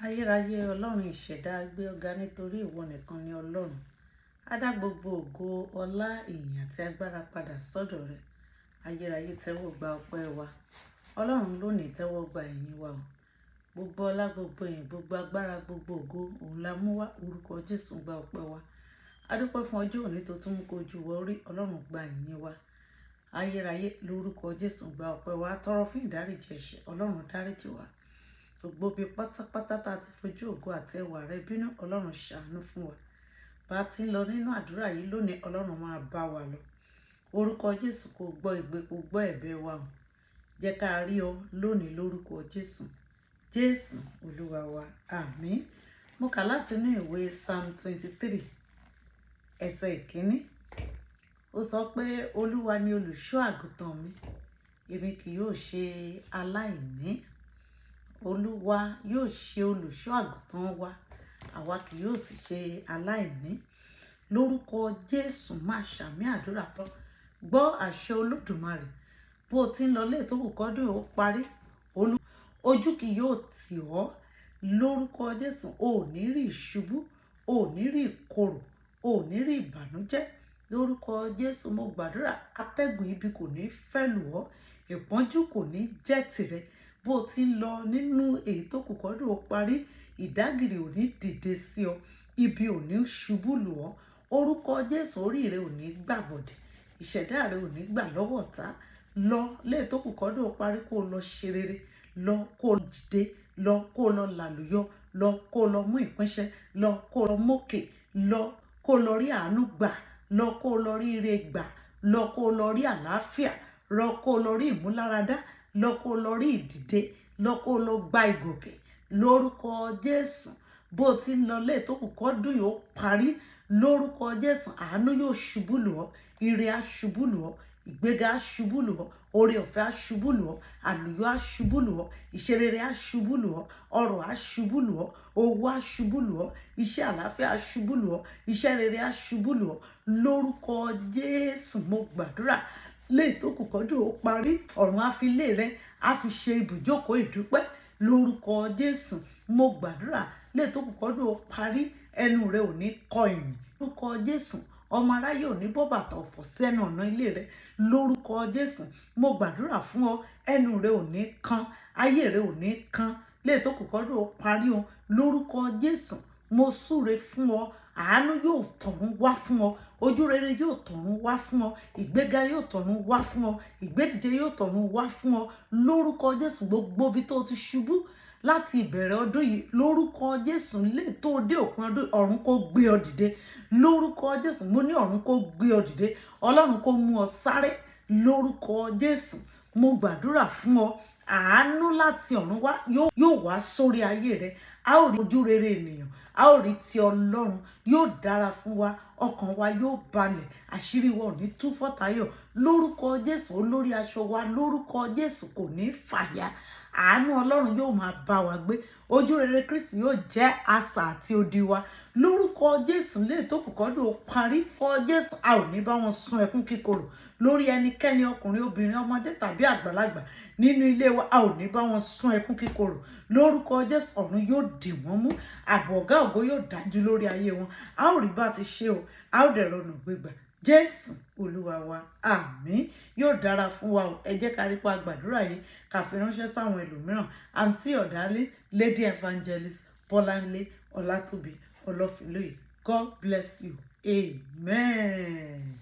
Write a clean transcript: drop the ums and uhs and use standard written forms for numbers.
Ayérayé Ọlọ́run ìṣẹ̀dá, gbé ọ̀gá nítorí ìwọ nìkan ni Ọlọ́run. A dá gbogbo ògo, ọlá, ìyìn àti agbára padà sọ́dọ̀ rẹ. Ayérayé, tẹ́wọ́ gba ọpẹ́ wa. Ọlọ́run, lónìí, tẹ́wọ́ gba ìyìn wa o. Gbogbo ọlá, gbogbo ìyìn, gbogbo agbára, gbogbo ògo, òun la mú wá. Orúkọ Jésù, gba ọpẹ́ wa. A dúpẹ́ fún ọjọ́ òní tó tún mú kó ojú wa orí. Ọlọ́run, gba ìyìn wa. Ayérayé, lórúkọ Jésù, gba ọpẹ́ wa. A tọrọ fún ìdáríjì ẹ̀ṣẹ̀. Ọlọ́run, dáríjì wa. Gbogbo ibi pátápátá tá a ti fojú ògo àti ẹwà rẹ bínú, Ọlọ́run, ṣàánú fún wa. Bá a ti ń lọ nínú àdúrà yìí lónìí, Ọlọ́run, máa bá wa lọ. Orúkọ Jésù, kó gbọ́ ìgbé, kó gbọ́ ẹ̀bẹ̀ wa o. Jẹ́ ká rí ọ lónìí lórúkọ Jésù. Jésù Olúwa wa, àmín. Mo kà láti inú ìwé Psalm 23, ẹsẹ̀ ìkíní. Ó sọ pé, "Olúwa ni olùṣọ́ àgùntàn mi, èmi kì yóò ṣe aláìní." Olúwa yóò ṣe olùṣọ́ àgùntàn wa, àwa kì yóò sì ṣe aláìní. Lórúkọ Jésù, máa ṣàmì àdúrà pọ̀. Gbọ́ àṣẹ Olódùmarè. Bó o ti ń lọ lé tó kù kọ́dún ó parí, ojú kì yóò tì ọ́. Lórúkọ Jésù, o ò ní rí ìṣubú, o ò ní rí ìkorò, o ò ní rí ìbànújẹ́. Lórúkọ Jésù, mo gbàdúrà, atẹ́gùn ibi kò ní fẹ́ lù ọ́, ìpọ́njú kò ní jẹ́ tìrẹ. Bó o ti ń lọ nínú èyí tó kù kọ́dún ó parí, ìdágìrì ò ní dìde sí ọ, ibi ò ní ṣubú lù ọ́. Orúkọ Jésù, orí rẹ ò ní gbàbọ̀dẹ̀, ìṣẹ̀dá rẹ ò ní gbà lọ́wọ́ ọ̀tá. Lọ léè tó kù kọ́dún ó parí, kó o lọ ṣe rere, lọ kó o dìde, lọ kó o lọ làlùyọ, lọ kó o lọ mú ìpínṣẹ, lọ kó o lọ mókè, lọ kó o lọ rí àánú gbà, lọ kó o lọ rí ire gbà, lọ kó o lọ rí àlàáfíà, lọ kó o lọ rí ìmúláradá, lọ kó o lọ rí ìdìde, lọ kó o lọ gba ìgòkè. Lórúkọ Jésù, bó o ti ń lọ lé tó kù kọ́dún yóò parí, lórúkọ Jésù, àánú yóò ṣubú lù ọ́, ire á ṣubú lù ọ́, ìgbéga á ṣubú lù ọ́, oore ọ̀fẹ́ á ṣubú lù ọ́, àlùyọ á ṣubú lù ọ́, ìṣerere á ṣubú lù ọ́, ọrọ̀ á ṣubú lù ọ́, owó á ṣubú lù ọ́, iṣẹ́ àlàáfíà á ṣubú lù ọ́, iṣẹ́ rere á ṣubú lù ọ́. Lórúkọ Jésù, mo gbàdúrà, léè tó kù kọ́dún ó parí, ọ̀run á fi ilé rẹ á fi ṣe ibùjókòó ìdúpẹ́. Lórúkọ Jésù, mo gbàdúrà, léè tó kù kọ́dún ó parí, ẹnu rẹ ò ní kọ ìyìn. Lórúkọ Jésù, ọmọ aráyé ò ní bọ́ bàtà ọ̀fọ̀ sẹ́nu ọ̀nà ilé rẹ. Lórúkọ Jésù, mo gbàdúrà fún ọ, ẹnu rẹ ò ní kan, ayé rẹ ò ní kan. Léè tó kù kọ́dún ó parí o, lórúkọ Jésù, mo súre fún ọ, àánú yóò tọ̀run wá fún ọ, ojú rere yóò tọ̀run wá fún ọ, ìgbéga yóò tọ̀run wá fún ọ, ìgbédìde yóò tọ̀run wá fún ọ. Lórúkọ Jésù, gbogbo ibi tó ti ṣubú láti ìbẹ̀rẹ̀ ọdún yìí, lórúkọ Jésù, lè tó dé òpin ọdún, ọ̀run kó gbé ọ dìde. Lórúkọ Jésù, mo ní ọ̀run kó gbé ọ dìde, Ọlọ́run kó mú ọ sáré. Lórúkọ Jésù, mo gbàdúrà fún ọ, àánú láti ọ̀run wá yóò wá sórí ayé rẹ. A ó rí ojú rere ènìyàn, a ó rí ti Ọlọ́run. Yóò dára fún wa, ọkàn wa yóò balẹ̀, àṣírí wa ò ní tú fọ́tayọ̀. Lórúkọ Jésù, olórí aṣọ wa, lórúkọ Jésù, kò ní fàya. Àánú Ọlọ́run yóò máa bá wa gbé, ojú rere Kristi yóò jẹ́ asà àti odi wa. Lórúkọ Jésù, lè tó kù kọ́dún ó parí, lórúkọ Jésù, a ò ní bá wọn sun ẹkún kíkorò lórí ẹnikẹ́ni, ọkùnrin, obìnrin, ọmọdé tàbí àgbàlagbà nínú ilé wa. A ò ní bá wọn sun ẹkún kíkorò. Lórúkọ Jésù, ọ̀run yóò dì wọ́n mú, ààbò Ọ̀gá Ògo yóò dájú lórí ayé wọn. A ó rí bá ti ṣe o, a ó dẹ̀ rọnà gbégbà. Jésù Olúwa wa, àmín. Yóò dára fún wa o. Ẹ jẹ́ ká rí pa gbàdúrà yìí, ká fi ránṣẹ́ sáwọn ẹlòmíràn. I'm still your darling Lady Evangelist Bọ́láńlé Ọlátòbí Ọlọ́fínlóye. God bless you. Amen.